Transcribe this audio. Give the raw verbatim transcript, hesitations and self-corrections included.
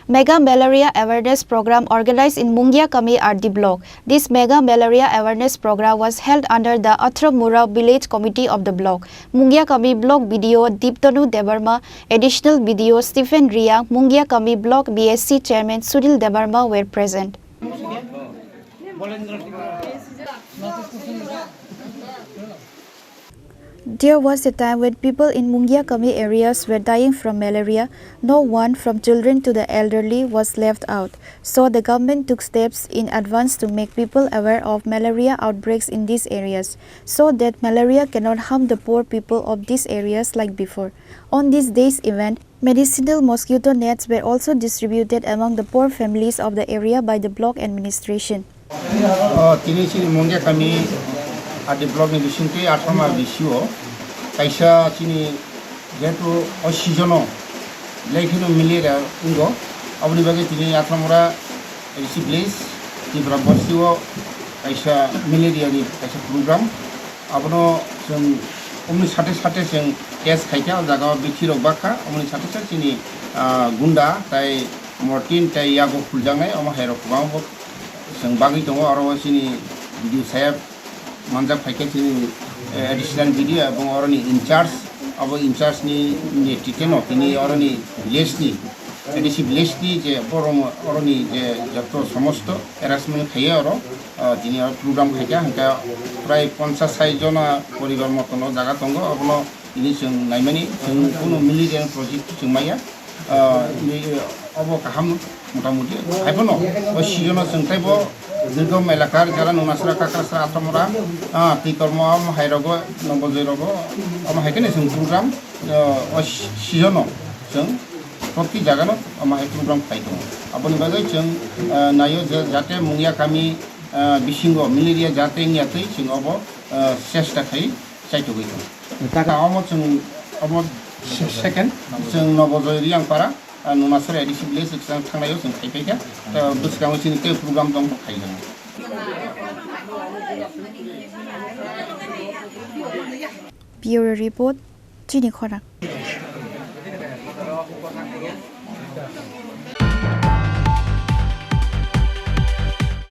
Mega Malaria Awareness Program organized in Mungia Kami R D Block. This Mega Malaria Awareness Program was held under the Athramura Village Committee of the block. Mungia Kami Block B D O Diptanu Debbarma, Additional B D O Stephen Riang, Mungia Kami Block B S C Chairman Sunil Debbarma were present. There was a time when people in Mungia Kami areas were dying from malaria. No one, from children to the elderly, was left out. So the government took steps in advance to make people aware of malaria outbreaks in these areas, so that malaria cannot harm the poor people of these areas like before. On this day's event, medicinal mosquito nets were also distributed among the poor families of the area by the block administration. O, tini chini Mungia Kami R D block ni bisingtwi Athrama B C o kaisa chini jehetu o season o belai kheno malaria wngo, aboni bagwi tini Athramura A D C village Tripura bosti o kaisa malaria ni kaisa program, abono chwng omni sate sate chwng test khaikha, o jaga o bithi rok bakha, omni sate sate chini, ah, gunda tai mortin tai yago khuljaknai, omo hai rok kwbangma bo chwng bagwi tongo. Oro o chini B D O saheb manjak phaikha chini, eh, additional B D O ebong oroni in charge, abo in charge ni netrite no tini oroni village ni, A D C village ni je borok oroni je joto somosto arrangement khaiya oro, ah, tini oro program khaikha, hwnkhe prai ponchas sai jona poribar motono jaga tongo, abono tini chwng naimani, chwng kunu malaria project chwng maya. Ah, ni, obo kaham motamuti. Haiphano o season o chwng teibo Durgam elakar jara Nunasra, Kakrasra, Athamura, ah, Tikormo, omo hai rogo, Nobojoi rogo, omo hai kheno chwng program, ah, o season o chwng proti jaga no omo hai program khai tongo. Aboni bagwi chwng, ah, naio je jate Mungia Kami, ah, bisingo malaria jate wngya twi chwng obo, ah, chesta khai chaitugwi tongo. Taka omo chwng omo se-, second, chwng Nobojoi Riangpara, ah, Nunasra A D C village chwng thangnaio chwng khai phaikha. Ta bwskango chini tei program tong khai jani. Bureau Report, Chini Khorang.